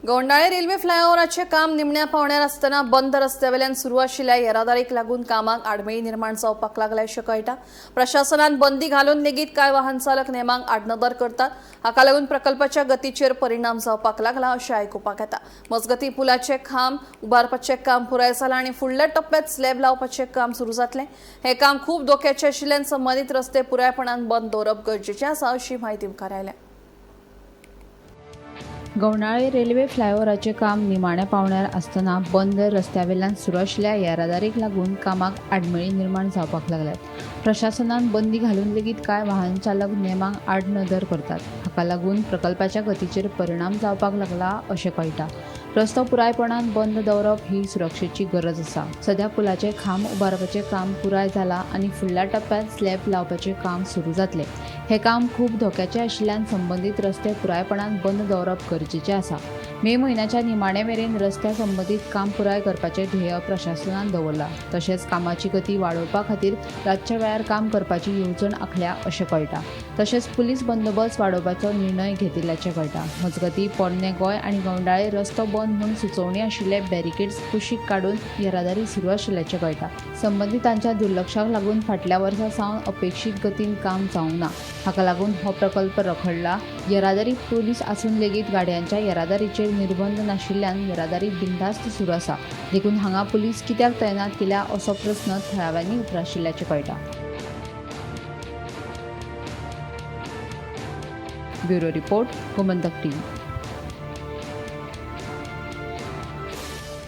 गोंडाळे railway फ्लायओव्हराचे काम निमण्या पावण्यार आसतना बंद रस्त्यावेल्यान सुरू आशिल्ल्या येरादारीक लागून कामाक आडमेळी निर्माण जावपाक लागल्या अशें कळटा. प्रशासनान बंदी घालून लेगीत कांय वाहन चालक नेमांक आडनदर करतात. हाका लागून प्रकल्पाच्या गतीचेर परिणाम जावपाक लागला अशें आयकुपाक येता. मजगतीं पुलाचे खांब उबारपाचें काम पुराय जालां आनी फुडल्या टप्प्यात स्लॅब लावपाचें काम सुरू जातलें. हें काम खूब धोक्याचें आशिल्ल्यान संबंदीत रस्ते पुरायपणान बंद दवरप गरजेचें आसा अशी म्हायती मुखार आयल्या. गवणाळे रेल्वे फ्लायओव्हराचें काम निमाण्या पावण्यार आसतना बंद रस्त्यावेल्यान सुरू आशिल्ल्या येरादारीक लागून कामाक आडमेळी निर्माण जावपाक लागल्यात. प्रशासनान बंदी घालून लेगीत कांय वाहन चालक नेमांक आडनदर करतात. हाका लागून प्रकल्पाच्या गतीचेर परिणाम जावपाक लागला अशें कळटा. रस्तो पुरायपणान बंद दवरप ही सुरक्षेची गरज आसा. सध्या पुलाचे खांब उबारपाचें काम पुराय जालां आनी फुडल्या टप्प्यांत स्लॅब लावपाचें काम सुरू जातलें. हें काम खूब धोक्याचें आशिल्ल्यान संबंदीत रस्ते पुरायपणान बंद दवरप गरजेचें आसा. मे म्हयन्याच्या निमाणे मेरेन रस्त्या संबंदीत काम पुराय करपाचें ध्येय प्रशासनान दवरलां. तशेंच कामाची गती वाडोवपा खातीर रातच्या वेळार काम करपाची येवजण आंखल्या अशें कळटा. तशेंच पुलीस बंदोबस्त वाडोवपाचो निर्णय घेतिल्ल्याचें कळटा. मजगतीं पोरणें गोंय आनी गवंडाळे रस्तो बंद म्हूण सुचोवणी आशिल्ले बॅरिकेड्स कुशीक काडून येरादारी सुरू आशिल्ल्याचें कळटा. संबंदितांच्या दुर्लक्षाक लागून फाटल्या वर्सा सावन अपेक्षीत गतीन काम जावंक ना. हाका लागून हो प्रकल्प रखडला. येरादारी पुलीस आसून लेगीत गाडयांच्या येरादारीचेर निर्बंध नाशिल्ल्यान येरादारी बिनधास्त सुरू आसा. देखून हांगा पुलीस कित्याक तैनात केल्या असो प्रस्न थळाव्यांनी उप्राशिल्ल्याचें कळटा. Bureau report, Gomantak TV.